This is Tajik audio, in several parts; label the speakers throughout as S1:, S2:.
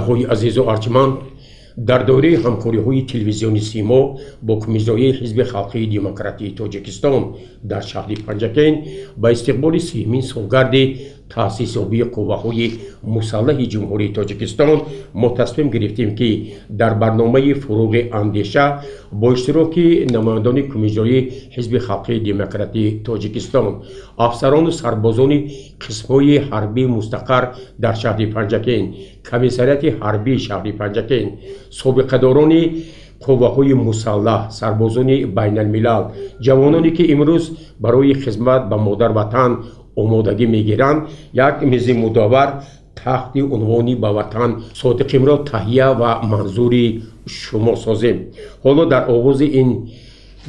S1: Ҳои азизу арҷманд, дар доираи ҳамкориҳои телевизиони Симо бо Кумитаи Ҳизби Халқии Демократии Тоҷикистон дар шаҳри Панҷакент ба истиқболи 30-умин солгарди таъсисёбии қувваҳои мусаллаҳи Ҷумҳурии Тоҷикистон мо тасмим гирифтем, ки дар барномаи «Фуруғи андеша» бо иштироки намояндони Кумитаи Ҳизби Халқии Демократии Тоҷикистон, афсарону сарбозони қисмҳои ҳарбии мустақар дар шаҳри Панҷакент, комиссариати ҳарбии шаҳри Панҷакент, собиқадорони қувваҳои мусаллаҳ, сарбозони байналмилал, ҷавононе, ки имрӯз барои хизмат ба модарватан омодагӣ мегиранд, як мизи мудаввар таҳти унвони «Ба ватан содиқимро» таҳия ва манзури шумо созем. Ҳоло дар оғози ин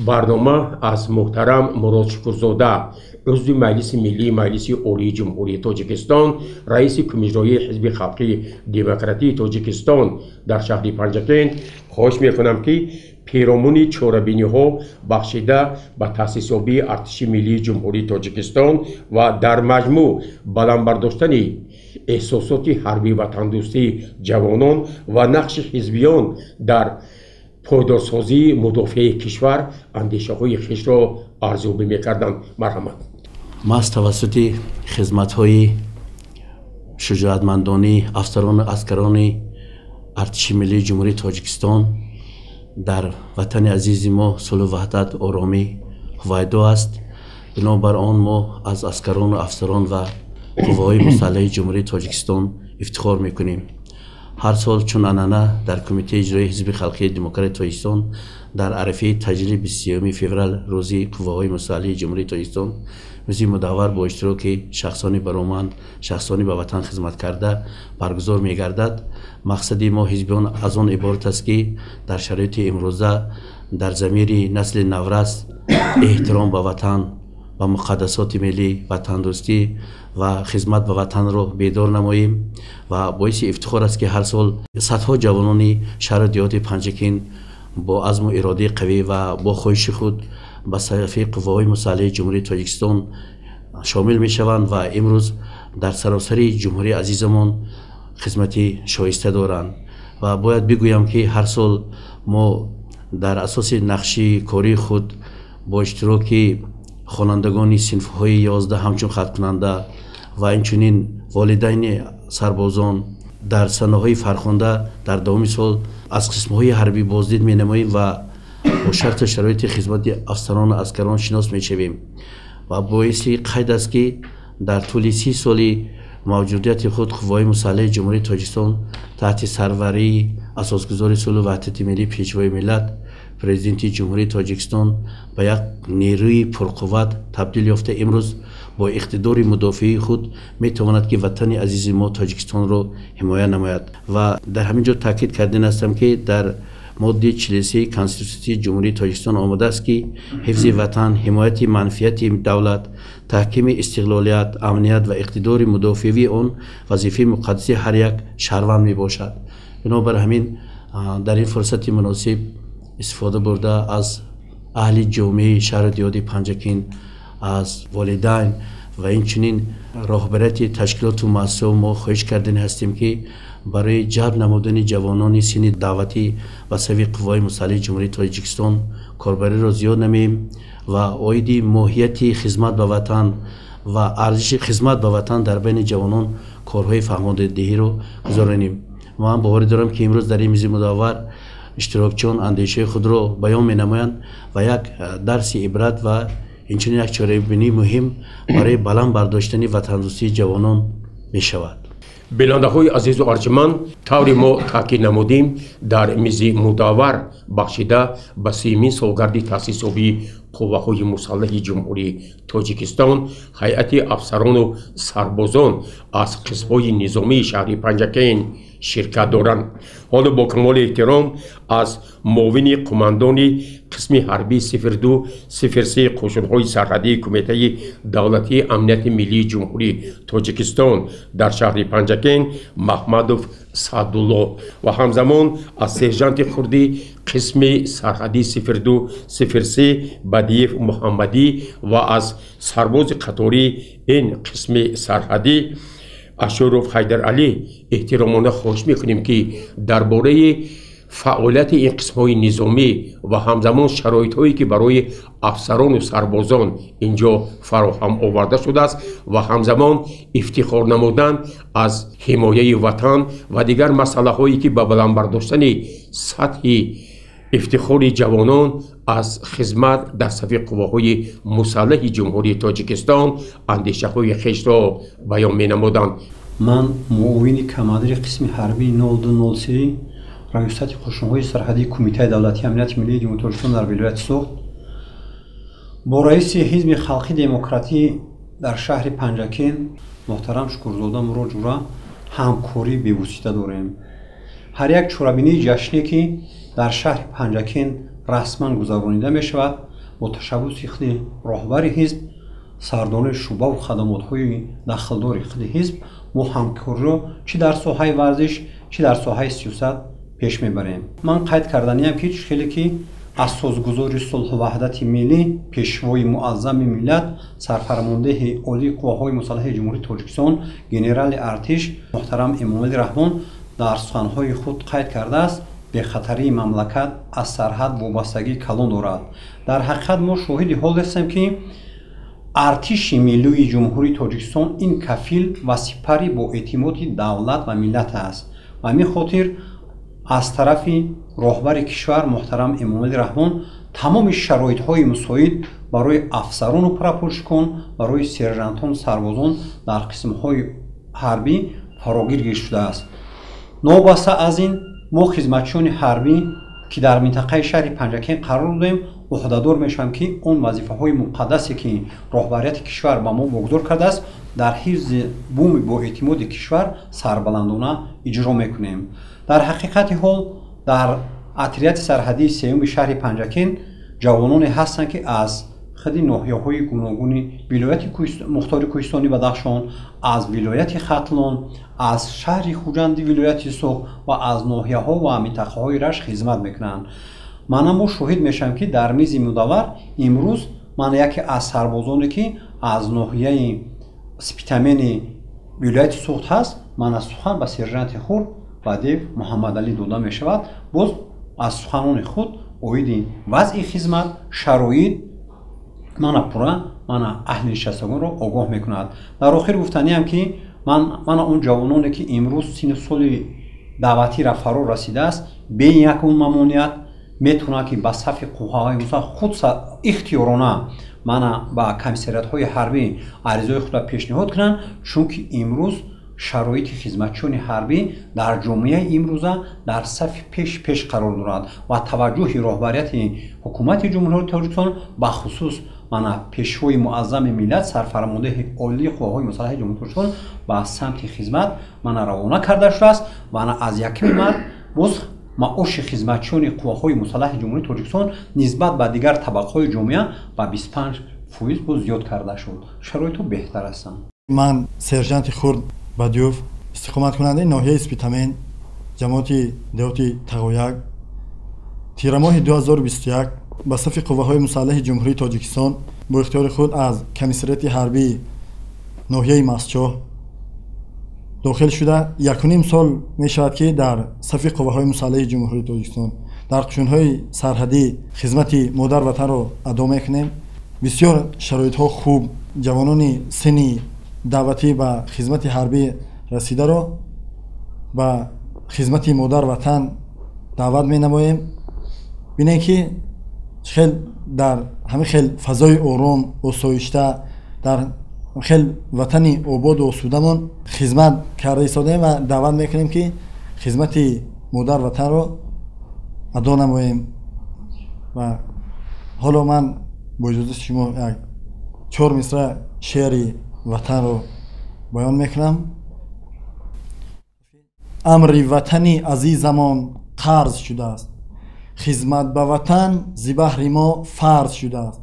S1: барнома аз муҳтарам Мурод Шукурзода, узви Маҷлиси Миллии Маҷлиси Олии Ҷумҳурии Тоҷикистон, раиси Кумитаи Ҳизби Халқии Демократии Тоҷикистон дар шаҳри Панҷакент, хоҳиш мекунам, ки перомуни чорабиниҳо, бахшида ба таъсисёбии Артиши Миллии Ҷумҳурии Тоҷикистон ва дар маҷмӯъ баланд бардоштани эҳсосоти ҳарбии ватандӯстии ҷавонон ва нақши ҳизбиён дар пойдорсозии мудофиаи кишвар, андешаҳои хешро арзёбӣ мекарданд. Марҳамат.
S2: Маҳз тавассути хизматҳои шуҷоатмандонии афсарону аскарони Артиши Миллии Ҷумҳурии Тоҷикистон дар ватани азизи мо сулҳу ваҳдат, оромӣ ҳувайдо аст. Бинобар он мо аз аскарону афсарон ва қувваҳои мусаллаҳи Ҷумҳурии Тоҷикистон ифтихор мекунем. Ҳар сол чун анъана дар Кумитаи иҷроии Ҳизби Халқии Демократии Тоҷикистон дар арафаи таҷлили 23 феврал, рӯзи қувваҳои мусаллаҳи Ҷумҳурии Тоҷикистон, мизи мудаввар бо иштироки шахсони бароманд, шахсони ба ватан хизматкарда баргузор мегардад. Мақсади мо, ҳизбиён, аз он иборат аст, ки дар шароити имрӯза дар замири насли наврас эҳтиром ба ватан, ба муқаддасоти миллӣ, ватандӯстӣ ва хизмат ба ватанро бедор намоем. Ва боиси ифтихор аст, ки ҳар сол садҳо ҷавонони шаҳру деҳоти Панҷакент бо азму иродаи қавӣ ва бо хоҳиши худ ба сафи қувваҳои мусаллаҳи Ҷумҳурии Тоҷикистон шомил мешаванд ва имрӯз дар саросари ҷумҳурии азизамон хизмати шоиста доранд. Ва бояд бигӯям, ки ҳар сол мо дар асоси нақши кории худ бо иштироки хонандагони синфҳои 11 ҳамчун хаткунанда ва инчунин волидайни сарбозон дар санаҳои фархунда дар давоми сол аз қисмҳои ҳарбӣ боздид менамоем ва бо шарту шароити хизмати афсарону аскарон шинос мешавем. Ва боиси қайд аст, ки дар тӯли 30 соли мавҷудияти худ қувваҳои мусаллаҳи Ҷумҳурии Тоҷикистон таҳти сарварии асосгузори сулҳу ваҳдати миллӣ, Пешвои миллат, Президенти Ҷумҳурии Тоҷикистон ба як нерӯи пурқувват табдил ёфта, имрӯз бо иқтидори мудофиаи худ метавонад, ки ватани азизи мо Тоҷикистонро ҳимоя намояд. Ва дар ҳамин ҷо таъкид кардан ҳастам, ки дар моддаи 43 Конститутсияи Ҷумҳурии Тоҷикистон омадааст, ки ҳифзи ватан, ҳимояти манфиати давлат, таҳкими истиқлолият, амният ва иқтидори мудофиавии он вазифаи муқаддаси ҳар як шаҳрванд мебошад. Бинобар ҳамин дар ин фурсати муносиб истифода бурда, аз аҳли ҷомеаи шаҳру деҳоти Панҷакент, аз волидайн ва инчунин роҳбарияти ташкилоту муассисаҳо мо хоҳиш кардани ҳастем, ки барои ҷалб намудани ҷавонони синни даъватӣ ба сафи қувваҳои мусаллаҳи Ҷумҳурии Тоҷикистон корбариро зиёд намоем ва оиди моҳияти хизмат ба ватан ва арзиши хизмат ба ватан дар байни ҷавонон корҳои фаҳмондадиҳиро гузаронем. Ман боварӣ дорам, ки имрӯз дар ин мизи мудаввар иштирокчиён андешаи худро баён менамоянд ва як дарси ибрат ва инчунин як чорабинии муҳим барои баланд бардоштани ватандӯстии ҷавонон мешавад.
S1: Бинандаҳои азизу арҷманд, тавре мо таъкид намудем, дар мизи мудаввар, бахшида ба 30-умин солгарди таъсисёбии қувваҳои мусаллаҳи Ҷумҳурии Тоҷикистон, ҳайати афсарону сарбозон аз қисмҳои низомии шаҳри Панҷакент ширкат доранд. Ҳоло бо камоли эҳтиром аз муовини қумандони қисми ҳарбии 0203 қӯшунҳои сарҳадии Кумитаи давлатии амнияти миллии Ҷумҳурии Тоҷикистон дар шаҳри Панҷакент Маҳмадов Саъдулло ва ҳамзамон аз сержанти хурди қисми сарҳадии 0203 Бадиев Муҳаммадӣ ва аз сарбози қатории ин қисми сарҳадӣ Ашуров Ҳайдаралӣ эҳтиромона хоҳиш мекунем, ки дар бораи фаъолияти ин қисмҳои низомӣ ва ҳамзамон шароитҳое, ки барои афсарону сарбозон инҷо фароҳам оварда шудааст ва ҳамзамон ифтихор намудан аз ҳимояи ватан ва дигар масъалаҳое, ки ба баланд бардоштани сатҳи ифтихори ҷавонон аз хизмат дар сафи қувваҳои мусаллаҳи Ҷумҳурии Тоҷикистон андешаҳои хешро баён менамуданд.
S3: Ман муовини командири қисми ҳарбии 0203 раёсати қӯшунҳои сарҳадии Кумитаи давлатии амнияти миллии Ҷумҳурии Тоҷикистон дар вилояти Суғд бо раиси Ҳизби халқи демократӣ дар шаҳри Панҷакент муҳтарам Шукурзода Мурод Ҷура ҳамкории бевосита дорем. Ҳар як чорабинии ҷашнӣ, ки дар шаҳри Панҷакент расман гузаронида мешавад, бо ташаббуси худи роҳбари ҳизб, сардорони шӯъбаву хадамотҳои дахлдори худи ҳизб, мо ҳамкориро чӣ дар соҳаи варзиш, чӣ дар соҳаи сиёсат пеш мебарем. Ман қайд карданиям, ки хеле ки асосгузори сулҳу ваҳдати миллӣ, пешвои муаззами миллат, сарфармондеҳи олии қувваҳои мусаллаҳи Ҷумҳурии Тоҷикистон, генерали артиш муҳтарам Эмомалӣ Раҳмон дар суханҳои худ қайд кардааст: бехатарии мамлакат аз сарҳад вобастагии калон дорад. Дар ҳақиқат мо шоҳиди ҳол ҳастем, ки артиши миллии Ҷумҳурии Тоҷикистон ин кафил ва сипари боэътимоди давлат ва миллат аст. Ва ҳамин хотир аз тарафи роҳбари кишвар муҳтарам Эмомалӣ Раҳмон тамоми шароитҳои мусоид барои афсарону прапорщикон, барои сержантон, сарбозон дар қисмҳои ҳарбӣ фарогир гирифта шудааст. Новобаста аз ин, мо хизматчиёни ҳарбӣ, ки дар минтақаи шаҳри Панҷакент қарор додем, ӯҳдадор мешавем, ки он вазифаҳои муқаддасе, ки роҳбарияти кишвар ба мо вогузор кардааст, дар ҳифзи буми боэътимоди кишвар сарбаландона иҷро мекунем. Дар ҳақиқати ҳол дар отряди сарҳадии сеюми шаҳри Панҷакент ҷавононе ҳастанд, ки аз худи ноҳияҳои гуногуни вилояти мухтори Кӯҳистони Бадахшон, аз вилояти Хатлон, аз шаҳри Хуҷанди вилояти Суғд ва аз ноҳияҳо ва минтақаҳои Рашт хизмат мекунанд. Мана мо шоҳид мешавем, ки дар мизи мудаввар имрӯз мана яке аз сарбозоне, ки аз ноҳияи Спитамени вилояти Суғд ҳаст, мана сухан ба сержанти хурд Бадиев Муҳаммадалӣ дода мешавад. Боз аз суханони худ оиди вазъи хизмат, шароит мана пурра мана аҳли нишастагонро огоҳ мекунад. Дар охир гуфтаниям, ки мана он ҷавононе, ки имрӯз синну соли даъватиро фаро расидааст, бе ягон мамоният метавонад, ки ба сафи қувваҳои мусаллаҳ худ ихтиёрона мана ба комиссариятҳои ҳарбӣ аризаҳои худро пешниҳод кунанд, чунки имрӯз шароити хизматчиёни ҳарбӣ дар ҷомеаи имрӯза дар сафи пеш қарор дорад ва таваҷҷӯҳи роҳбарияти ҳукумати Ҷумҳурии Тоҷикистон, бахусус мана пешвои муаззами миллат, сарфармондеҳи олии қувваҳои мусаллаҳи Ҷумҳурии Тоҷикистон ба самти хизмат мана равона карда шудааст. Мана аз 1 март боз маоши хизматчиёни қувваҳои мусаллаҳи Ҷумҳурии Тоҷикистон нисбат ба дигар табақаҳои ҷомеа ба 25% боз зиёд карда шуд. Шароитҳо беҳтар ҳастанд.
S4: Ман сержанти хурд Бадиёв, истиқоматкунандаи ноҳияи Спитамен, ҷамоати деҳоти Тағояк, тирамоҳи 2021 ба сафи қувваҳои мусаллаҳи Ҷумҳурии Тоҷикистон бо ихтиёри худ аз комиссариати ҳарбии ноҳияи Мастчоҳ дохил шуда, 1.5 сол мешавад, ки дар сафи қувваҳои мусаллаҳи Ҷумҳурии Тоҷикистон дар қӯшунҳои сарҳадӣ хизмати модар ватанро адо мекунем. Бисёр шароитҳо хуб, ҷавонони синни даъватӣ ба хизмати ҳарбӣ расидаро ба хизмати модар ватан даъват менамоем. Бинем, ки хел дар ҳамин хел фазои ором, осоишта, дар хел ватани ободу осудамон хизмат карда истодаем ва даъват мекунем, ки хизмати модар ватанро адо намоем. Ва ҳоло ман бо иҷозати шумо як 4 мисра шеъри ватанро баён мекунам. Амри ватани азизамон қарз шудааст, хизмат ба ватан зи баҳри мо фарз шудааст.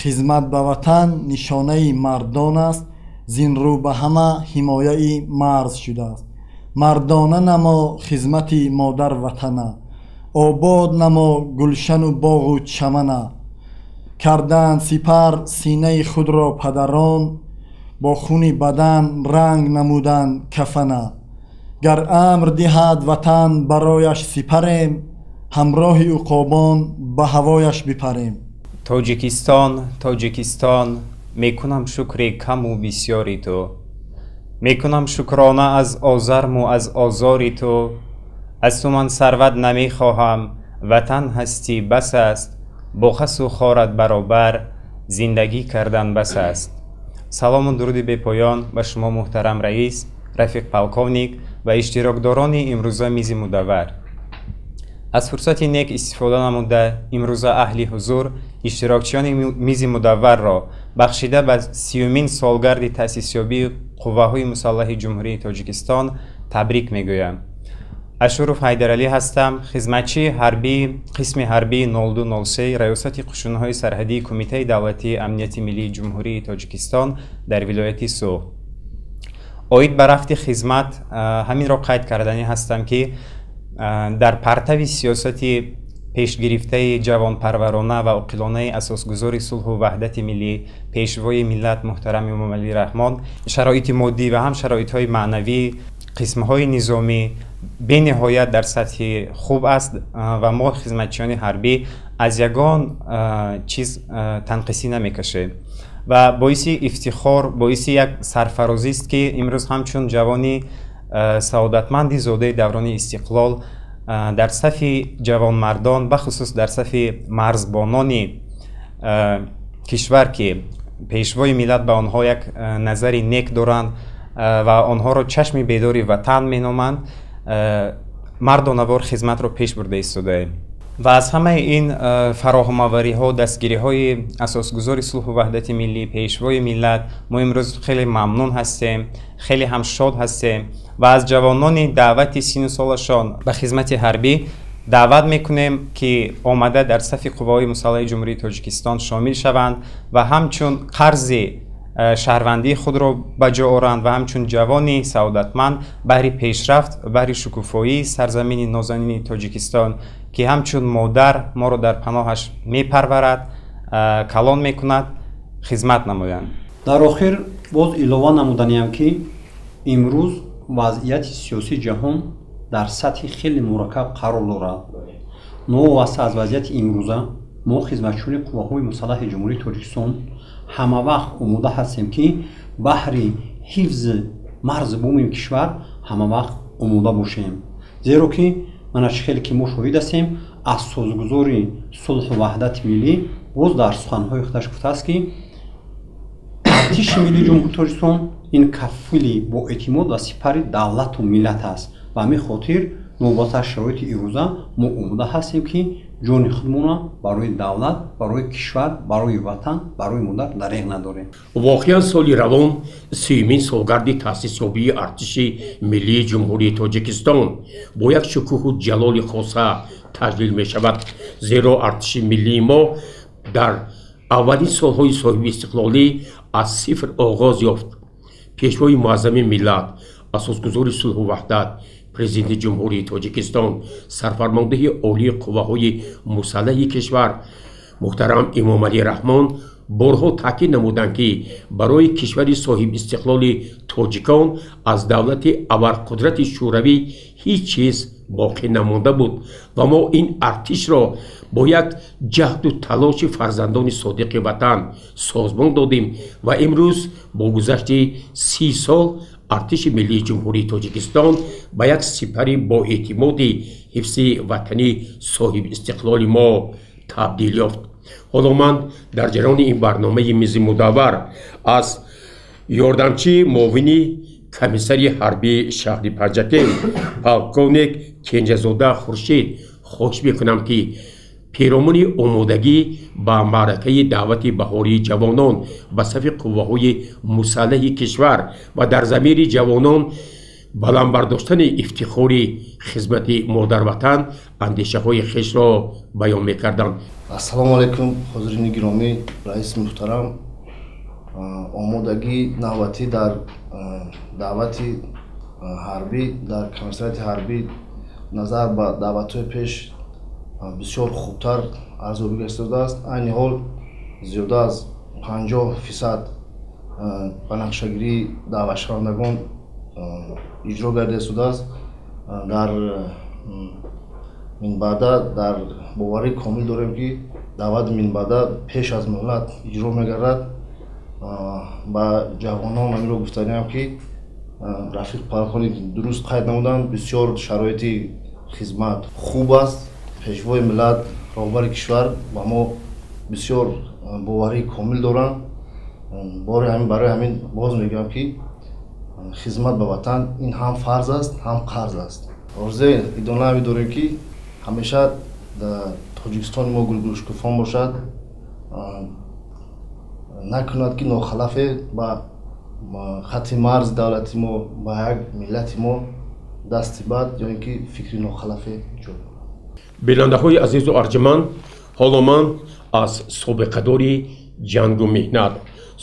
S4: Хизмат ба ватан нишонаи мардон аст, зин рӯ ба ҳама ҳимояи марз шудааст. Мардона намо хизмати модар ватана, обод намо гулшану боғу чамана. Карданд сипар синаи худро падарон, Бо хуни бадан ранг намудан кафана. Гар амр диҳад ватан барояш сипарем, ҳамроҳи уқобон ба ҳавояш бипарем.
S5: Тоҷикистон, Тоҷикистон, мекунам шукри каму бисёри ту. Мекунам шукрона аз озарму аз озори ту. Аз ту ман сарват намехоҳам, ватан ҳастӣ бас аст. Бо хасу хорат баробар зиндагӣ кардан бас аст. Салому дуруди бепоён ба шумо, муҳтарам раис, рафиқ полковник ва иштирокдорони имрӯза мизи мудаввар. Аз фурсати нек истифода намуда, имрӯза аҳли ҳузур иштирокчиёни мизи мудавварро бахшида ба 30-умин солгарди таъсисёбии қувваҳои мусаллаҳи Ҷумҳурии Тоҷикистон табрик мегӯям. Ашуров Ҳайдаралӣ ҳастам, хизматчии ҳарбии қисми ҳарбии 0203 Раёсати қушунҳои сарҳадии Кумитаи давлатии амнияти миллии Ҷумҳурии Тоҷикистон дар вилояти Суғд. Оид ба рафти хизмат ҳаминро қайд карданӣ ҳастам, ки дар партави сиёсати пешгирифтаи ҷавонпарварона ва оқилонаи асосгузори сулҳу ваҳдати миллӣ, пешвои миллат муҳтарам Эмомалӣ Раҳмон, шароити моддӣ ва ҳам шароитҳои маънавӣ қисмҳои низомӣ бениҳоят дар сатҳи хуб аст ва мо хизматчиёни ҳарбӣ аз ягон чиз танқисӣ намекашем. Ва боиси ифтихор, боиси як сарфарозист, ки имрӯз ҳамчун ҷавони саодатманди зодаи даврони истиқлол дар сафи ҷавонмардон, бахусус дар сафи марзбонони кишвар, ки пешвои миллат ба онҳо як назари нек доранд ва онҳоро чашми бедори ватан меноманд, мардонавор хизматро пеш бурда истодаем. Ва аз ҳамаи ин фароҳамовариҳо, дастгириҳои асосгузори сулҳу ваҳдати миллӣ, пешвои миллат, мо имрӯз хеле мамнун ҳастем, хеле ҳам шод ҳастем ва аз ҷавонони даъвати сину солашон ба хизмати ҳарбӣ даъват мекунем, ки омада дар сафи қувваҳои мусаллаҳи Ҷумҳурии Тоҷикистон шомил шаванд ва ҳамчун қарзи шаҳрвандии худро ба ҷо оранд ва ҳамчун ҷавони саодатманд баҳри пешрафт, баҳри шукуфоии сарзамини нозанини Тоҷикистон, ки ҳамчун модар моро дар паноҳаш мепарварад, калон мекунад, хизмат намоянд.
S3: Дар охир боз илова намуданиям, ки имрӯз вазъияти сиёсии ҷаҳон дар сатҳи хеле мураккаб қарор дорад. Новобаста аз вазъияти имрӯза, мо хизматчиёни қувваҳои мусаллаҳи Ҷумҳурии Тоҷикистон ҳамавақт омода ҳастем, ки баҳри ҳифзи марзу буми кишвар ҳамавақт омода бошем. Зеро ки мана чӣ хеле ки мо шоҳид ҳастем, асосгузори сулҳу ваҳдати миллӣ боз дар суханҳои худаш гуфтааст, ки артиши миллии Ҷумҳурии Тоҷикистон ин кафили боэътимод ва сипари давлату миллат аст. Ба ҳамин хотир новобаста аз шароити имрӯза мо омода ҳастем, ки ҷони худмонро барои давлат, барои кишвар, барои ватан, барои модар дареғ надорем.
S1: Воқеан соли равон 30-умин солгарди таъсисёбии артиши миллии Ҷумҳурии Тоҷикистон бо як шукӯҳу ҷалоли хоса таҷлил мешавад, зеро артиши миллии мо дар аввалин солҳои соҳибистиқлолӣ аз сифр оғоз ёфт. Пешвои муаззами миллат, асосгузори сулҳу ваҳдат, президенти Ҷумҳурии Тоҷикистон, сарфармондеҳи олии қувваҳои мусаллаҳи кишвар муҳтарам Эмомалӣ Раҳмон борҳо таъкид намуданд, ки барои кишвари соҳибистиқлоли тоҷикон аз давлати абарқудрати Шӯравӣ ҳеҷ чиз боқӣ намонда буд ва мо ин артишро бо як ҷаҳду талоши фарзандони содиқи ватан созмон додем ва имрӯз бо гузашти 30 сол артиши миллии Ҷумҳурии Тоҷикистон ба як сипари боэътимоди ҳифзи ватанӣ соҳибистиқлоли мо табдил ёфт. Ҳоло ман дар ҷараёни ин барномаи мизи мудаввар аз ёрдамчии муовини комиссари ҳарбии шаҳри Панҷакент полковник Кенҷазода Хуршид хоҳиш мекунам, ки пиромуни омодагӣ ба маъракаи даъвати баҳории ҷавонон ба сафи қувваҳои мусаллаҳи кишвар ва дар замири ҷавонон баланд бардоштани ифтихори хизмати модарватан андешаҳои хешро баён мекарданд.
S6: Ассалому алайкум, ҳозирини гиромӣ, раиси муҳтарам. Омодагии навбатӣ дар даъвати ҳарбӣ дар комиссариати ҳарбӣ назар ба даъватҳои пеш бисёр хубтар арзёбӣ гардидааст. Айни ҳол зиёда аз 50% ба нақшагирии даъватшавандагон иҷро гардида истодааст. Дар минбаъда дар боварии комил дорем, ки даъвати минбаъда пеш аз муҳлат иҷро мегардад. Ба ҷавонон ҳаминро гуфтаниам, ки рафиқ полковник дуруст қайд намуданд, бисёр шароити хизмат хуб аст. Пешвои миллат, роҳбари кишвар ба мо бисёр боварии комил доранд. Бори ҳамин, барои ҳамин боз мегӯям, ки хизмат ба ватан ин ҳам фарз аст, ҳам қарз аст. Орзуи идонавӣ дорем, ки ҳамеша Тоҷикистони мо гулгулшукуфон бошад, накунад, ки нохалафе ба хатти марзи давлати мо, ба як миллати мо дасти бад ё ин ки фикри нохалафе ҷой.
S1: Бинандаҳои азизу арҷуманд, ҳоло ман аз собиқадори ҷангу меҳнат,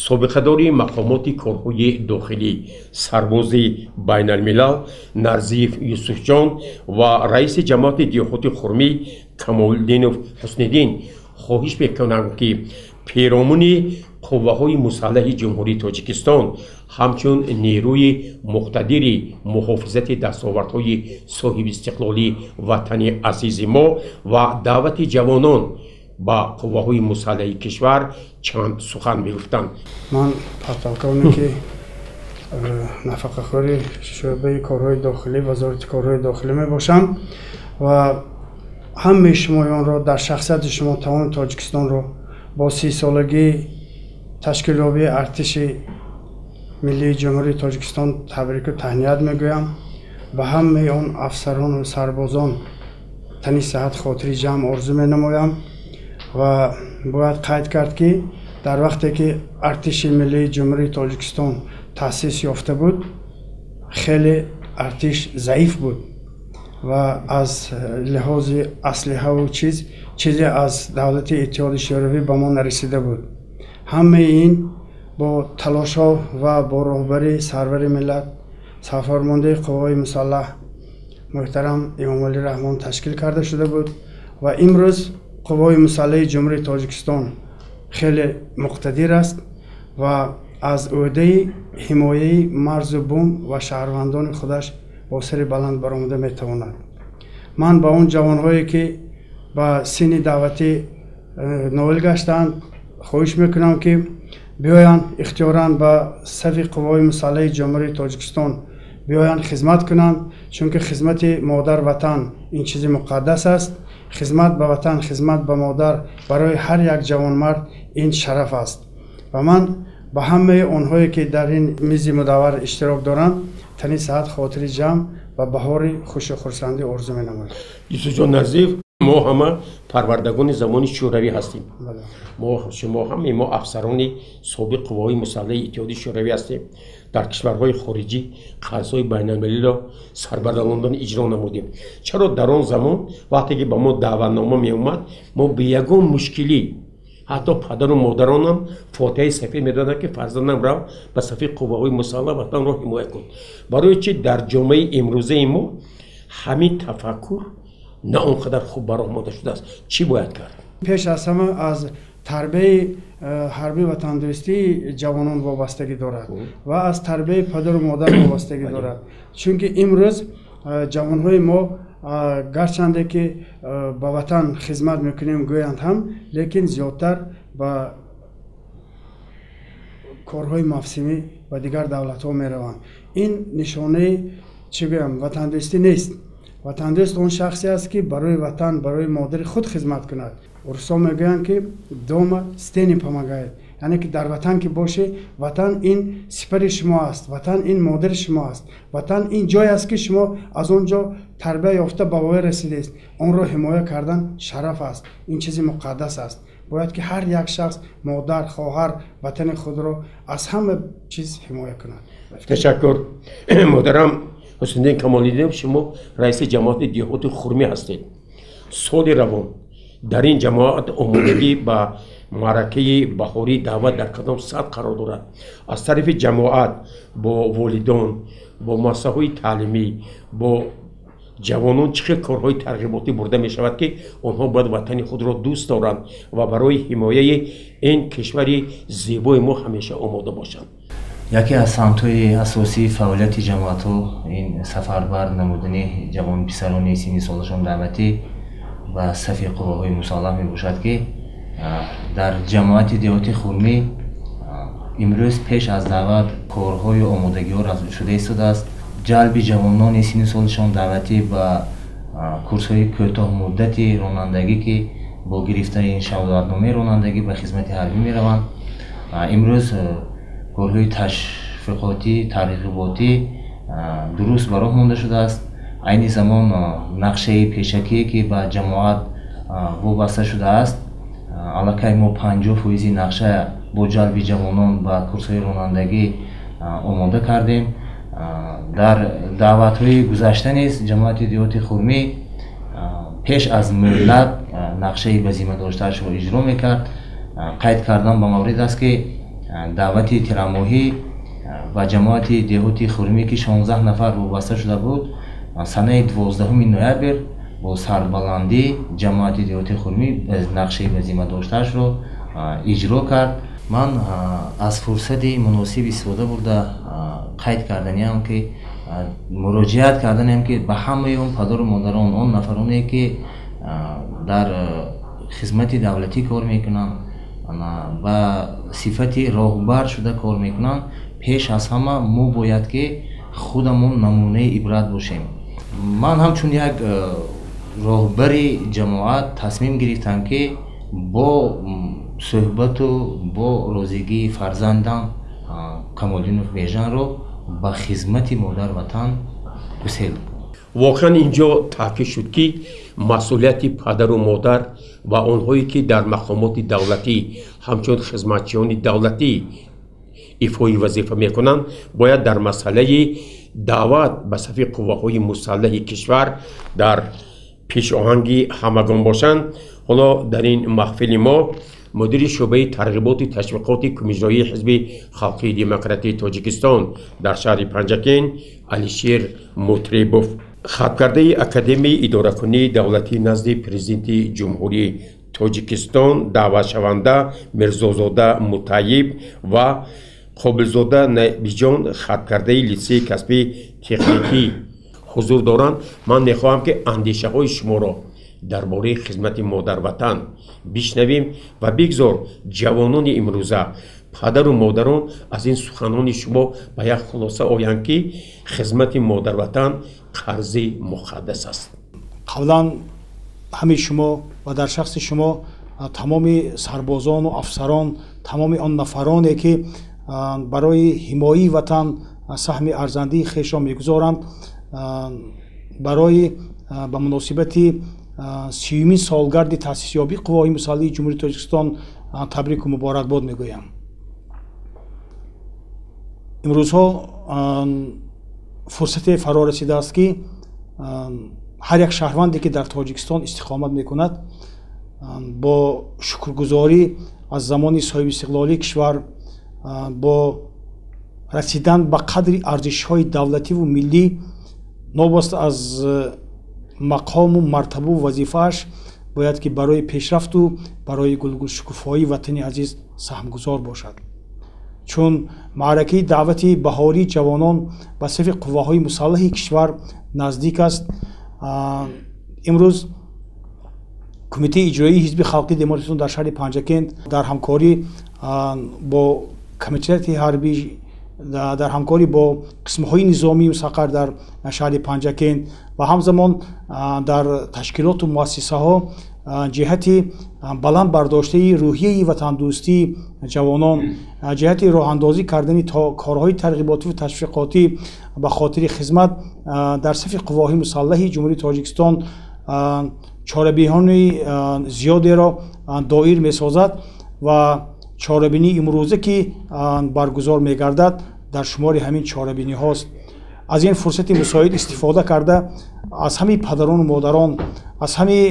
S1: собиқадори мақомоти корҳои дохилӣ, сарбози байналмилал Нарзиев Юсуфҷон ва раиси ҷамоати деҳоти Хурмӣ Камолиддинов Ҳусниддин хоҳиш мекунам, ки перомуни қувваҳои мусаллаҳи Ҷумҳурии Тоҷикистон ҳамчун нерӯи муқтадири муҳофизати дастовардҳои соҳибистиқлолии ватани азизи мо ва даъвати ҷавонон ба қувваҳои мусаллаҳи кишвар чанд сухан мегуфтанд.
S7: Ман подполковники нафақахӯри шӯъбаи корҳои дохилӣ, Вазорати корҳои дохилӣ мебошам ва ҳамаи шумоёнро, дар шахсияти шумо тамоми Тоҷикистонро бо 30-солагии ташкилёбии Артиши Миллии Ҷумҳурии Тоҷикистон табрику таҳният мегӯям. Ба ҳамаи он афсарону сарбозон тани сиҳат, хотири ҷамъ орзу менамоям. Ва бояд қайд кард, ки дар вақте ки Артиши Миллии Ҷумҳурии Тоҷикистон таъсис ёфта буд, хеле артиш заиф буд ва аз лиҳози аслиҳаву чиз чизе аз давлати Иттиҳоди Шӯравӣ ба мо нарасида буд. Ҳамаи ин бо талошҳо ва бо роҳбарии сарвари миллат, сарфармондаи қувваҳои мусаллаҳ муҳтарам Эмомалӣ Раҳмон ташкил карда шуда буд ва имрӯз қувваҳои мусаллаҳи Ҷумҳурии Тоҷикистон хеле муқтадир аст ва аз ӯҳдаи ҳимояи марзу бум ва шаҳрвандони худаш бо сари баланд баромада метавонад. Ман ба он ҷавонҳое, ки ба синни даъватӣ ноил гаштаанд, хоҳиш мекунам, ки биёянд, ихтиёран ба сафи қувваҳои мусаллаҳи Ҷумҳурии Тоҷикистон биёянд, хизмат кунанд, чунки хизмати модар ватан ин чизи муқаддас аст. Хизмат ба ватан, хизмат ба модар барои ҳар як ҷавонмард ин шараф аст. Ва ман ба ҳамаи онҳое, ки дар ин мизи мудаввар иштирок доранд, тани сиҳат, хотири ҷамъ ва баҳори хушу хурсандӣ орзу менамоям.
S1: Юсуфҷон Нарзиев, мо ҳама парвардагони замони Шӯравӣ ҳастем. Мо, шумо, ҳамаи мо афсарони собиқ қувваҳои мусаллаҳи Иттиҳоди Шӯравӣ ҳастем. Дар кишварҳои хориҷӣ қарзҳои байналмилалиро сарбараландон иҷро намудем. Чаро дар он замон, вақте ки ба мо даъватнома меомад, мо бе ягон мушкилӣ, ҳатто падару модаронам фотиҳаи сафед медоданд, ки фарзандам, рав ба сафи қувваҳои мусаллаҳ, ватанро ҳимоя кун? Барои чи дар ҷомеаи имрӯзаи мо ҳамин тафаккур на он қадар хуб ба роҳ монда шудааст? Чӣ бояд кард?
S7: Пеш аз ҳама аз тарбияи ҳарбии ватандӯстии ҷавонон вобастагӣ дорад ва аз тарбияи падару модар вобастагӣ дорад, чунки имрӯз ҷавонҳои мо, гарчанде ки ба ватан хизмат мекунем гӯянд ҳам, лекин зиёдтар ба корҳои мавсимӣ ба дигар давлатҳо мераванд. Ин нишонаи, чӣ гӯям, ватандӯстӣ нест. Ватандӯст он шахсе аст, ки барои ватан, барои модари худ хизмат кунад. Русо мегӯянд, ки дома стены помогает, яъне ки дар ватан ки бошӣ, ватан ин сипари шумо аст, ватан ин модари шумо аст, ватан ин ҷое аст, ки шумо аз он ҷо тарбия ёфта ба воя расидест. Онро ҳимоя кардан шараф аст, ин чизи муқаддас аст. Бояд ки ҳар як шахс, модар, хоҳар ватани худро аз ҳама чиз ҳимоя кунад.
S1: Ташаккур. Муҳтарам Ҳусниddин Камолиддинов, шумо раиси ҷамоати деҳоти Хурмӣ ҳастед. Соли равон дар ин ҷамоат омодагӣ ба маъракаи баҳории даъват дар кадом сатҳ қарор дорад? Аз тарафи ҷамоат бо волидон, бо муассисаҳои таълимӣ, бо ҷавонон чӣ хел корҳои тарғиботӣ бурда мешавад, ки онҳо бояд ватани худро дӯст доранд ва барои ҳимояи ин кишвари зебои мо ҳамеша омода бошанд?
S8: Яке аз самтҳои асосии фаъолияти ҷамоатҳо ин сафарбар намудани ҷавонписарони синни солашон даъватӣ ба сафи қувваҳои мусаллаҳ мебошад, ки дар ҷамоати деҳоти Хурмӣ имрӯз пеш аз даъват корҳои омодагиҳо шуда истодааст. Ҷалби ҷавонони синни солашон даъватӣ ба курсҳои кӯтоҳмуддати ронандагӣ, ки бо гирифтани шаҳодатномаи ронандагӣ ба хизмати ҳарбӣ мераванд. Имрӯз корҳои ташвиқотӣ, тарғиботӣ дуруст ба роҳ монда шудааст. Айни замон нақшаи пешакие, ки ба ҷамоат вобаста шудааст, аллакай мо 50% нақша бо ҷалби ҷавонон ба курсҳои ронандагӣ омода кардем. Дар даъватҳои гузашта низ ҷамоати деҳоти Хурмӣ пеш аз мӯҳлат нақшаи ба зимма доштаашро иҷро мекард. Қайд кардан ба маврид аст, ки даъвати тирамоҳӣ ба ҷамоати деҳоти Хурмӣ, ки 16 нафар вобаста шуда буд, санаи 12 ноябр бо сарбаландӣ ҷамоати деҳоти Хурмӣ нақшаи ба зимма доштаашро иҷро кард. Ман аз фурсати муносиб истифода бурда қайд карданиам, ки муроҷиат карданиам, ки ба ҳамаи он падару модарон, он нафароне, ки дар хизмати давлатӣ кор мекунанд, ба сифати роҳбар шуда кор мекунанд, пеш аз ҳама мо бояд ки худамон намунаи ибрат бошем. Ман ҳамчун як роҳбари ҷамоат тасмим гирифтам, ки бо суҳбату бо розигии фарзандам Камолиддинов Бежанро ба хизмати модар ватан гусел.
S1: Воқеан инҷо таъкид шуд, ки масъулияти падару модар ва онҳое, ки дар мақомоти давлатӣ ҳамчун хизматчиёни давлатӣ ифои вазифа мекунанд, бояд дар масъалаи даъват ба сафи қувваҳои мусаллаҳи кишвар дар пешоҳанги ҳамагон бошанд. Ҳоло дар ин маҳфили мо мудири шӯъбаи тарғиботу ташвиқоти Кумиҷроии Ҳизби Халқии Демократии Тоҷикистон дар шаҳри Панҷакент Алишер Мутребов, хаткардаи Академияи идоракунии давлатӣ назди Президенти Ҷумҳурии Тоҷикистон даъватшаванда Мирзозода Мутаиб ва Қобилзода Набиҷон, хаткардаи литсейи касбии техникӣ ҳузур доранд. Ман мехоҳам, ки андешаҳои шуморо дар бораи хизмати модарватан бишнавем ва бигзор ҷавонони имрӯза, падару модарон аз ин суханони шумо ба як хулоса оянд, ки хизмати модарватан қарзи муқаддас аст.
S9: Қаблан ҳамаи шумо ва дар шахси шумо тамоми сарбозону афсарон, тамоми он нафароне, ки барои ҳимояи ватан саҳми арзандии хешро мегузоранд, барои ба муносибати 30-юмин солгарди таъсисёбии қувваҳои мусаллаҳи Ҷумҳурии Тоҷикистон табрику муборакбод мегӯям. Имрӯзҳо фурсате фаро расидааст, ки ҳар як шаҳрванде, ки дар Тоҷикистон истиқомат мекунад, бо шукргузорӣ аз замони соҳибистиқлолии кишвар, бо расидан ба қадри арзишҳои давлативу миллӣ, новобаста аз мақому мартабу вазифааш, бояд ки барои пешрафту барои гулгулшукуфоии ватани азиз саҳмгузор бошад. Чун маъракаи даъвати баҳории ҷавонон ба сафи қувваҳои мусаллаҳи кишвар наздик аст, имрӯз Кумитаи иҷроии Ҳизби Халқии Демократии дар шаҳри Панҷакент дар ҳамкорӣ бо Комиссариати ҳарбӣ, дар ҳамкорӣ бо қисмҳои низомии мустақар дар шаҳри Панҷакент ва ҳамзамон дар ташкилоту муассисаҳо ҷиҳати баланд бардоштаи рӯҳияи ватандӯстии ҷавонон, ҷиҳати роҳандозӣ кардани корҳои тарғиботиву ташвиқотӣ ба хотири хизмат дар сафи қувваҳои мусаллаҳи Ҷумҳурии Тоҷикистон чорабиниҳои зиёдеро доир месозад ва чорабинии имрӯза, ки баргузор мегардад, дар шумори ҳамин чорабиниҳост. Аз ин фурсати мусоид истифода карда, аз ҳамаи падарону модарон, аз ҳамаи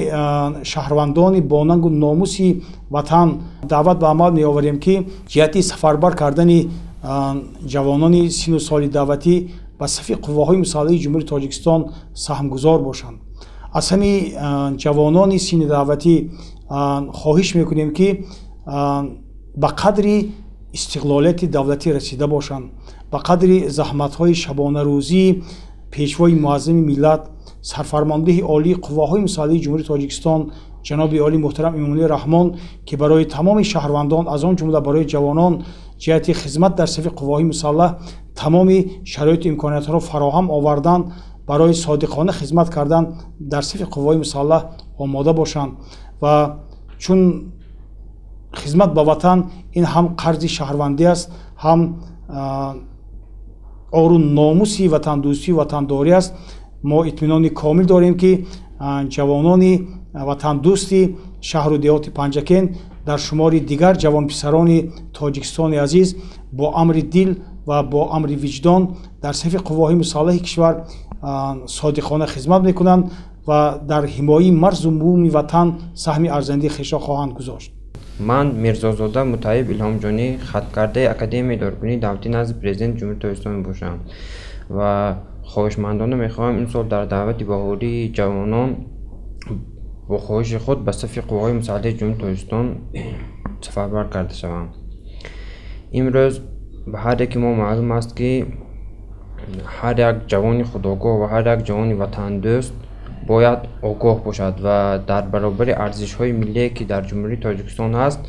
S9: шаҳрвандони бонангу номуси ватан даъват ба амал меоварем, ки ҷиҳати сафарбар кардани ҷавонони сину соли даъватӣ ба сафи қувваҳои мусаллаҳи Ҷумҳурии Тоҷикистон саҳмгузор бошанд. Аз ҳамаи ҷавонони синни даъватӣ хоҳиш мекунем, ки ба қадри истиқлолияти давлатӣ расида бошанд. Ба қадри заҳматҳои шабонарӯзии Пешвои Муаззами миллат, Сарфармондеҳи Олии Қувваҳои Мусаллаҳи Ҷумҳурии Тоҷикистон, ҷаноби олӣ муҳтарам Эмомалӣ Раҳмон, ки барои тамоми шаҳрвандон, аз он ҷумла барои ҷавонон, ҷиҳати хизмат дар сафи қувваҳои мусаллаҳ тамоми шароиту имкониятҳоро фароҳам овардан, барои содиқона хизмат кардан дар сафи қувваҳои мусаллаҳ омода бошанд. Ва чун хизмат ба ватан ин ҳам қарзи шаҳрвандӣ аст, ҳам ору номуси ватандӯстию ватандорӣ аст, мо итминони комил дорем, ки ҷавонони ватандӯсти шаҳру деҳоти Панҷакент дар шумори дигар ҷавонписарони Тоҷикистони азиз бо амри дил ва бо амри виҷдон дар сафи қувваҳои мусаллаҳи кишвар содиқона хизмат мекунанд ва дар ҳимояи марзу буми ватан саҳми арзандаи хешро хоҳанд гузошт.
S10: Ман, Мирзозода Мутаиб Илҳомҷонӣ, хатмкардаи Академияи идоракунии давлатӣ назди Президенти Ҷумҳурии Тоҷикистон мебошам ва хоҳишмандона мехоҳам имсол дар даъвати баҳории ҷавонон бо хоҳиши худ ба сафи қувваҳои мусаллаҳи Ҷумҳурии Тоҷикистон сафарбар карда шавам. Имрӯз ба ҳар яке мо маълум аст, ки ҳар як ҷавони худогоҳ ва ҳар як ҷавони ватандӯст бояд огоҳ бошад ва дар баробари арзишҳои миллие, ки дар Ҷумҳурии Тоҷикистон ҳаст,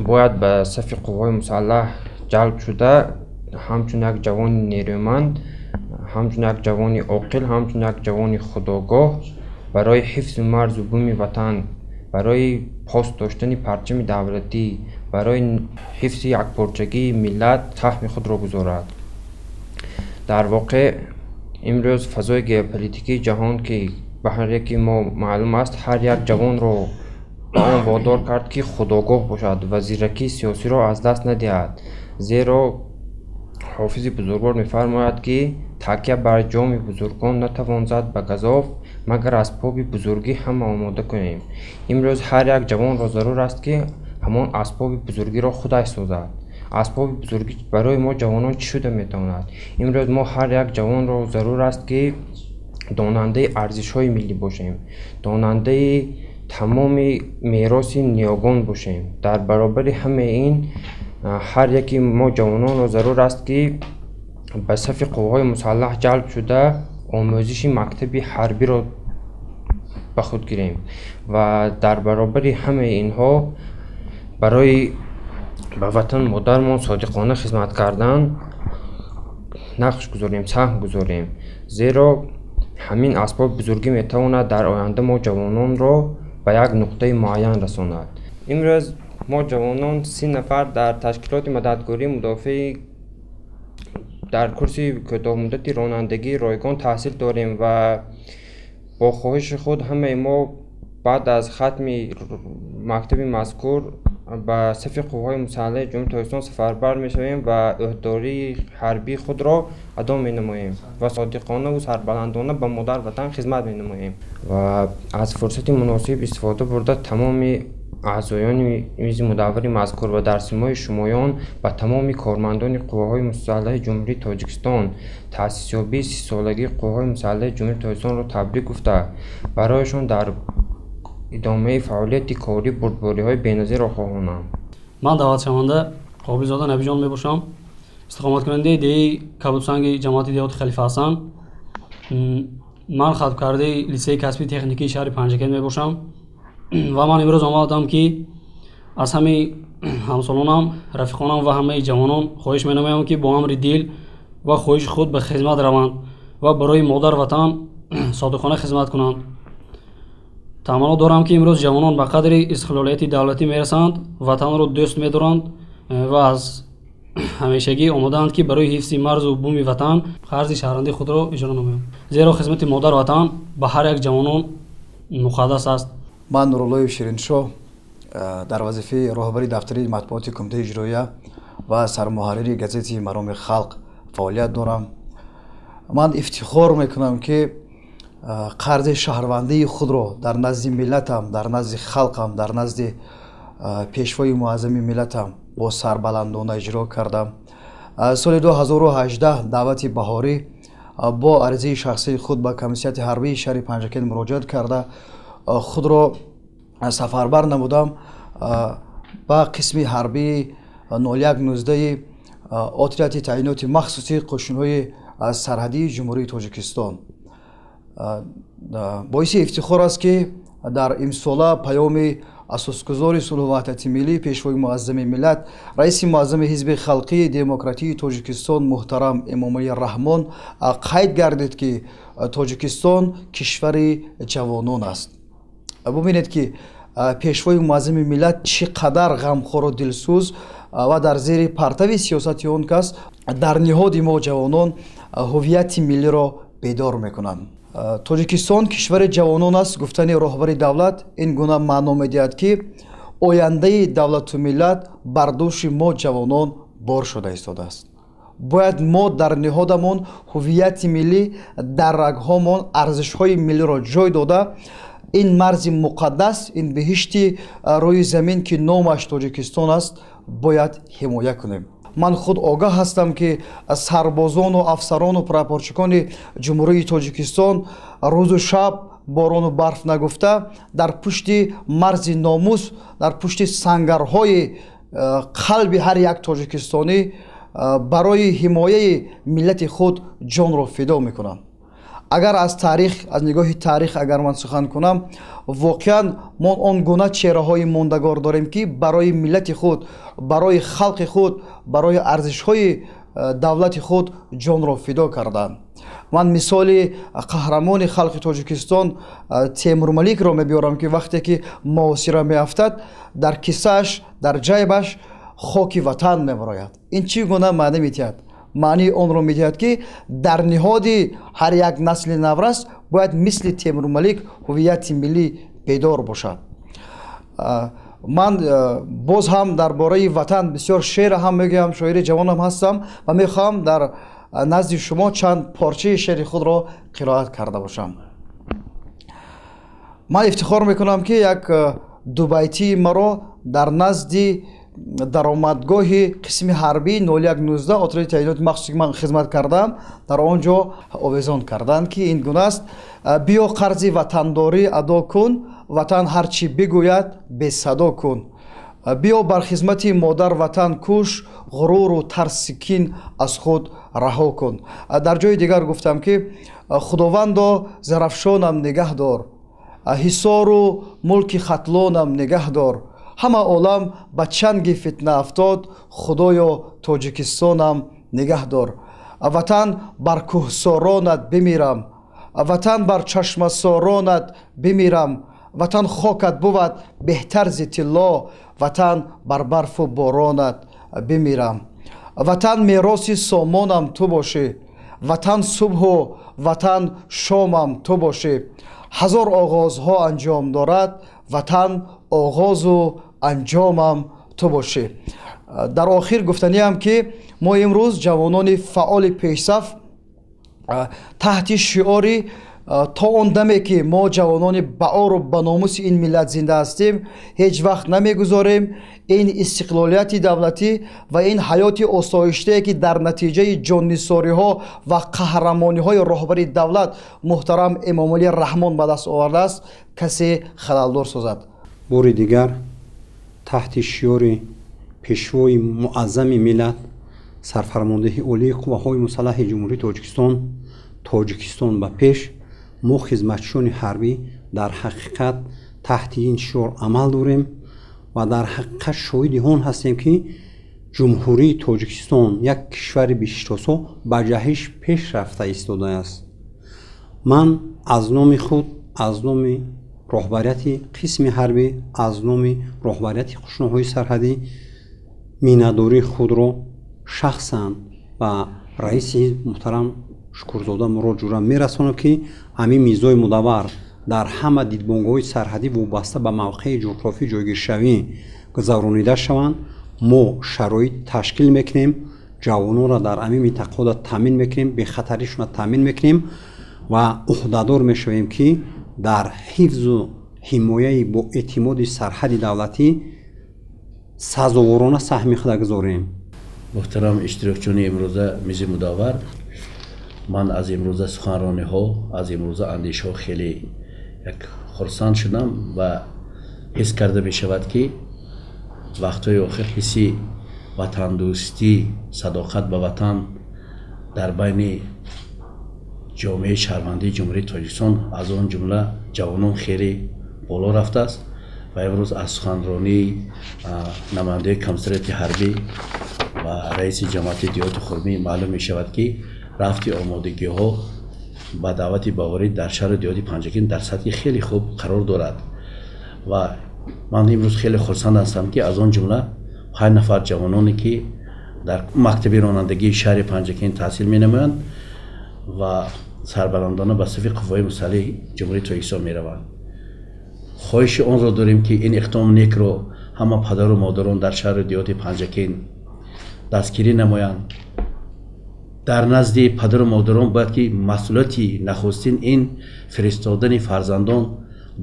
S10: бояд ба сафи қувваҳои мусаллаҳ ҷалб шуда, ҳамчун як ҷавони нерӯманд, ҳамчун як ҷавони оқил, ҳамчун як ҷавони худогоҳ барои ҳифзи марзу буми ватан, барои пос доштани парчами давлатӣ, барои ҳифзи якпорчагии миллат саҳми худро гузорад. Дар воқеъ, имрӯз фазои геополитикии ҷаҳон, ки ба ҳар яки мо маълум аст, ҳар як ҷавонро ба он водор кард, ки худогоҳ бошад ва зиракии сиёсиро аз даст надиҳад. Зеро Ҳофизи бузургвор мефармояд, ки такя бар ҷоми бузургон натавон зад ба газоф, магар асбоби бузургӣ ҳама омода кунем. Имрӯз ҳар як ҷавонро зарур аст, ки ҳамон асбоби бузургиро худаш созад. Асбоби бузургӣ барои мо ҷавонон чӣ шуда метавонад? Имрӯз мо ҳар як ҷавонро зарур аст, ки донандаи арзишҳои миллӣ бошем, донандаи тамоми мероси ниёгон бошем. Дар баробари ҳамаи ин, ҳар яки мо ҷавононро зарур аст, ки ба сафи қувваҳои мусаллаҳ ҷалб шуда, омӯзиши мактаби ҳарбиро ба худ гирем ва дар баробари ҳамаи инҳо барои ба ватан модармон содиқона хизмат кардан нақш гузорем, саҳм гузорем. Зеро ҳамин асбоби бузургӣ метавонад дар оянда мо ҷавононро ба як нуқтаи муайян расонад. Имрӯз мо ҷавонон 30 нафар дар ташкилоти мададгории мудофиаи дар курси кӯтоҳмуддати ронандагии ройгон таҳсил дорем ва бо хоҳиши худ ҳамаи мо баъд аз хатми мактаби мазкур ба сафи қувваҳои мусаллаҳи Ҷумҳурии Тоҷикистон сафарбар мешавем ва ӯҳдадории ҳарбии худро адо менамоем ва содиқонаву сарбаландона ба модар ватан хизмат менамоем. Ва аз фурсати муносиб истифода бурда, тамоми аъзоёни мизи мудаввари мазкур ва дар симои шумоён ба тамоми кормандони қувваҳои мусаллаҳи Ҷумҳурии Тоҷикистон таъсисёбии 30-солагии қувваҳои мусаллаҳи Ҷумҳурии Тоҷикистонро табрик гуфта, барояшон дар идомаи фаъолияти корӣ бурдбориҳои беназирро хоҳонам.
S11: Ман даъватшаванда Қобилзода Набиҷон мебошам, истиқоматкунандаи деҳаи Кабудсанги ҷамоати деҳоти Халифа Ҳасан. Ман хатмкардаи литсейи касбии техникии шаҳри Панҷакент мебошам ва ман имрӯз омадам, ки аз ҳамаи ҳамсолонам, рафиқонам ва ҳамаи ҷавонон хоҳиш менамоям, ки бо амри дил ва хоҳиши худ ба хизмат раванд ва барои модар ватан содиқона хизмат кунанд. Таманно дорам, ки имрӯз ҷавонон ба қадри истиқлолияти давлатӣ мерасанд, ватанро дӯст медоранд ва аз ҳамешагӣ омодаанд, ки барои ҳифзи марзу буми ватан қарзи шаҳрвандии худро иҷро намоянд, зеро хизмати модар ватан ба ҳар як ҷавонон муқаддас аст.
S12: Ман, Нуруллоев Шириншоҳ, дар вазифаи роҳбари дафтари матбуоти Кумитаи иҷроия ва сармуҳаррири газети «Мароми халқ» фаъолият дорам. Ман ифтихор мекунам, ки қарзи шаҳрвандии худро дар назди миллатам, дар назди халқам, дар назди Пешвои Муаззами миллатам бо сарбаландона иҷро кардам. Соли 2018 даъвати баҳорӣ бо аризаи шахсии худ ба комиссияти ҳарбии шаҳри Панҷакент муроҷиат карда, худро сафарбар намудам ба қисми ҳарбии 0119 отряди таъиноти махсуси қӯшунҳои сарҳадии Ҷумҳурии Тоҷикистон. Боиси ифтихор аст, ки дар имсола паёми асосгузори сулҳу ваҳдати миллӣ, пешвои муаззами миллат, раиси муаззами Ҳизби халқии демократии Тоҷикистон муҳтарам Эмомалӣ Раҳмон қайд гардид, ки Тоҷикистон кишвари ҷавонон аст. Бубинед, ки пешвои муаззами миллат чӣ қадар ғамхору дилсӯз ва дар зери партави сиёсати он кас дар ниҳоди мо ҷавонон ҳуввияти миллиро бедор мекунанд. Тоҷикистон кишвари ҷавонон аст гуфтани роҳбари давлат ин гуна маъно медиҳад, ки ояндаи давлату миллат бар дӯши мо ҷавонон бор шуда истодааст. Бояд мо дар ниҳодамон ҳуввияти миллӣ, дар рагҳомон арзишҳои миллиро ҷой дода, ин марзи муқаддас, ин беҳишти рӯи замин, ки номаш Тоҷикистон аст, бояд ҳимоя кунем. Ман худ огаҳ ҳастам, ки сарбозону афсарону прапорчикони Ҷумҳурии Тоҷикистон рӯзу шаб, борону барф нагуфта, дар пушти марзи номус, дар пушти сангарҳои қалби ҳар як тоҷикистонӣ барои ҳимояи миллати худ ҷонро фидо мекунанд. Агар аз таърих, аз нигоҳи таърих агар ман сухан кунам, воқеан мо он гуна чеҳраҳои мондагор дорем, ки барои миллати худ, барои халқи худ, барои арзишҳои давлати худ ҷонро фидо карданд. Ман мисоли қаҳрамони халқи Тоҷикистон Темурмаликро мебиёрам, ки вақте ки муҳосира меафтад, дар кисааш, дар ҷайбаш хоки ватан мебарояд. Ин чӣ гуна маънӣ медиҳад? Маънии онро медиҳад, ки дар ниҳоди ҳар як насли наврас бояд мисли Темурмалик ҳуввияти миллӣ бедор бошад. Ман боз ҳам дар бораи ватан бисёр шеър ҳам мегӯям, шоири ҷавонам ҳастам ва мехоҳам дар назди шумо чанд порчаи шеъри худро қироат карда бошам. Ман ифтихор мекунам, ки як дубайтии маро дар назди даромадгоҳи қисми ҳарбии 0119 отряди таъиноти махсусе, ки ман хизмат кардам, дар он ҷо овезон карданд, ки ин гуна аст: биё, қарзи ватандорӣ адо кун, ватан ҳар чӣ бигӯяд, бесадо кун, биё, бар хизмати модар ватан кӯш, ғуруру тарси кин аз худ раҳо кун. Дар ҷои дигар гуфтам, ки худовандо, Зарафшонам нигаҳ дор, Ҳисору мулки Хатлонам нигаҳ дор, ҳама олам ба чанги фитна афтод, худоё, Тоҷикистонам нигаҳ дор, ватан, бар кӯҳсоронат бимирам, ватан, бар чашмасоронат бимирам, ватан, хокат бувад беҳтар зи тилло, ватан, бар барфу боронат бимирам, ватан, мероси сомонам ту бошӣ, ватан, субҳу ватан, шомам ту бошӣ, ҳазор оғозҳо анҷом дорад, ватан, оғозу анҷомам ту бошӣ. Дар охир гуфтаниам, ки мо имрӯз ҷавонони фаъоли пешсаф таҳти шиори то он даме ки мо ҷавонони баору ба номуси ин миллат зинда ҳастем, ҳеҷ вақт намегузорем ин истиқлолияти давлатӣ ва ин ҳаёти осоиштае, ки дар натиҷаи ҷоннисориҳо ва қаҳрамониҳои роҳбари давлат муҳтарам Эмомалӣ Раҳмон ба даст овардааст, касе халалдор созад.
S3: Бори дигар таҳти шиори пешвои муаззами миллат, сарфармондеҳи олии қувваҳои мусаллаҳи Ҷумҳурии Тоҷикистон, Тоҷикистон ба пеш, мо хизматчиёни ҳарбӣ дар ҳақиқат таҳти ин шиор амал дорем ва дар ҳақиқат шоҳиди он ҳастем, ки Ҷумҳурии Тоҷикистон, як кишвари биҳиштосо, ба ҷаҳиш пеш рафта истодааст. Ман аз номи худ, аз номи роҳбарияти қисми ҳарбӣ, аз номи роҳбарияти қӯшунҳои сарҳадӣ миннатдории худро шахсан ба раиси ҳизб муҳтарам Шукурзода Мурод Ҷура мерасонам, ки ҳамин мизои мудаввар дар ҳама дидбонгоҳҳои сарҳадӣ вобаста ба мавқеи ҷуғрофӣ ҷойгиршавӣ гузаронида шаванд. Мо шароит ташкил мекунем, ҷавононро дар ҳамин минтақаҳо таъмин мекунем, бехатаришонро таъмин мекунем ва ӯҳдадор мешавем, ки дар ҳифзу ҳимояи боэътимоди сарҳади давлатӣ сазоворона саҳми худа гузорем.
S2: Муҳтарам иштирокчиёни имрӯза мизи мудаввар, ман аз имрӯза суханрониҳо, аз имрӯза андешаҳо хеле як хурсанд шудам ва ҳис карда мешавад, ки вақтҳои охир ҳисси ватандӯстӣ, садоқат ба ватан дар байни ҷомеаи шаҳрвандии Ҷумҳурии Тоҷикистон, аз он ҷумла ҷавонон, хеле боло рафтааст ва имрӯз аз суханронии намояндаи комиссариати ҳарбӣ ва раиси ҷамоати деҳоти Хурмӣ маълум мешавад, ки рафти омодагиҳо ба даъвати баҳорӣ дар шаҳру деҳоти Панҷакент дар сатҳи хеле хуб қарор дорад. Ва ман имрӯз хеле хурсанд ҳастам, ки аз он ҷумла 5 нафар ҷавононе, ки дар мактаби ронандагии шаҳри Панҷакент таҳсил менамоянд ва сарбаландона ба сафи қувваҳои мусаллаҳи Ҷумҳурии Тоҷикистон мераванд. Хоҳиши онро дорем, ки ин иқдоми некро ҳама падару модарон дар шаҳру деҳоти Панҷакент дастгирӣ намоянд. Дар назди падару модарон бояд ки масъулияти нахустин ин фиристодани фарзандон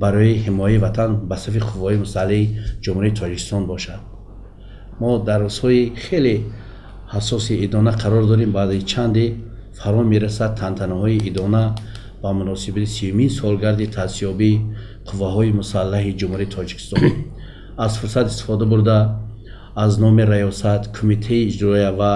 S2: барои ҳимояи ватан ба сафи қувваҳои мусаллаҳи Ҷумҳурии Тоҷикистон бошад. Мо дар рӯзҳои хеле ҳассоси идона қарор дорем. Баъди чанде фаро мерасад тантанаҳои идона ба муносибати 30-умин солгарди таъсисёбии қувваҳои мусаллаҳи Ҷумҳурии Тоҷикистон. Аз фурсат истифода бурда, аз номи раёсат, кумитаи иҷроия ва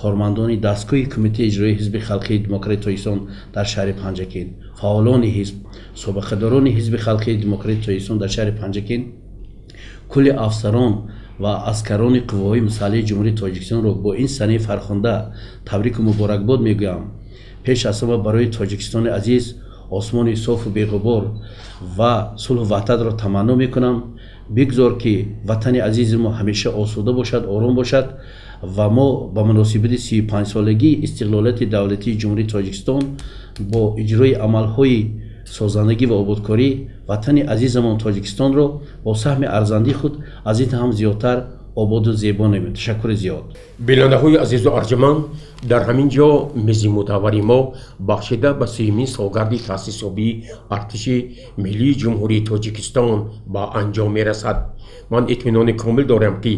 S2: кормандони дастгоҳи Кумитаи иҷроии Ҳизби халқии демократии Тоҷикистон дар шаҳри Панҷакент, фаъолони ҳизб, собиқадорони Ҳизби халқии демократии Тоҷикистон дар шаҳри Панҷакент, кулли афсарон ва аскарони қувваҳои мусаллаҳи Ҷумҳурии Тоҷикистонро бо ин санаи фархунда табрику муборакбод мегӯям. Пеш аз ҳама барои Тоҷикистони азиз осмони софу беғубор ва сулҳу ваҳдатро таманно мекунам. Бигзор, ки ватани азизи мо ҳамеша осуда бошад, ором бошад ва мо ба муносибати 35-солагии истиқлолияти давлатии Ҷумҳурии Тоҷикистон бо иҷрои амалҳои созандагӣ ва ободкорӣ ватани азизамон Тоҷикистонро бо саҳми арзандии худ аз ин ҳам зиёдтар ободу зебо намоем. Ташаккури зиёд.
S1: Бинандаҳои азизу арҷуманд, дар ҳамин ҷо мизи мудаввари мо бахшида ба 30-умин солгарди таъсисёбии Артиши Миллии Ҷумҳурии Тоҷикистон ба анҷом мерасад. Ман итминони комил дорам, ки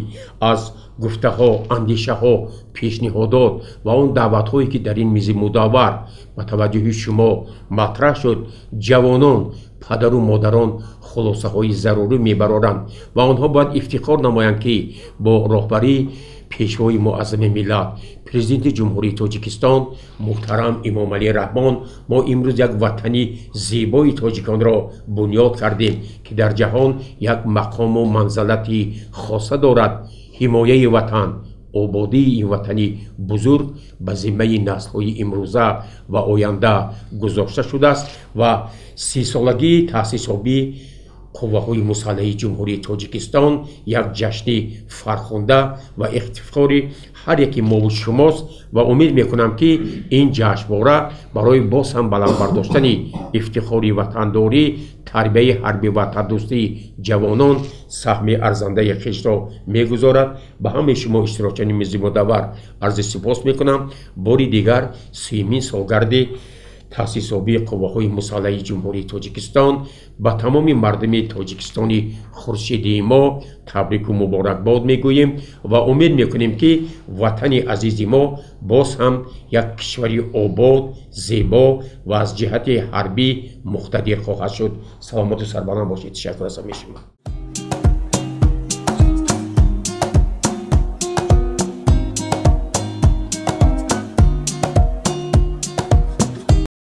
S1: аз гуфтаҳо, андешаҳо, пешниҳодот ва он даъватҳое, ки дар ин мизи мудаввар ба таваҷҷӯҳи шумо матраҳ шуд, ҷавонон, падару модарон хулосаҳои зарурӣ мебароранд ва онҳо бояд ифтихор намоянд, ки бо роҳбарии пешвои муаззами миллат, Президенти Ҷумҳурии Тоҷикистон муҳтарам Эмомалӣ Раҳмон, мо имрӯз як ватани зебои тоҷиконро бунёд кардем, ки дар ҷаҳон як мақому манзалати хоса дорад. Ҳимояи ватан, ободии ин ватани бузург ба зиммаи наслҳои имрӯза ва оянда гузошта шудааст ва 30-солагии таъсисёбии қувваҳои мусаллаҳи Ҷумҳурии Тоҷикистон як ҷашни фархунда ва ифтихори ҳар яки мову шумост ва умед мекунам, ки ин ҷашнвора барои боз ҳам баланд бардоштани ифтихори ватандорӣ, тарбияи ҳарби ватандӯстии ҷавонон саҳми арзандаи хешро мегузорад. Ба ҳамаи шумо иштирокчиёни мизи мудаввар арзи сипос мекунам. Бори дигар 30-умин солгарди таъсисёбии қувваҳои мусаллаҳи Ҷумҳурии Тоҷикистон ба тамоми мардуми Тоҷикистони хуршидии мо табрику муборакбод мегӯем ва умед мекунем, ки ватани азизи мо боз ҳам як кишвари обод, зебо ва аз ҷиҳати ҳарбӣ муқтадир хоҳад шуд. Саломату сарбаланд бошед. Ташаккур аз ҳамаи шумо.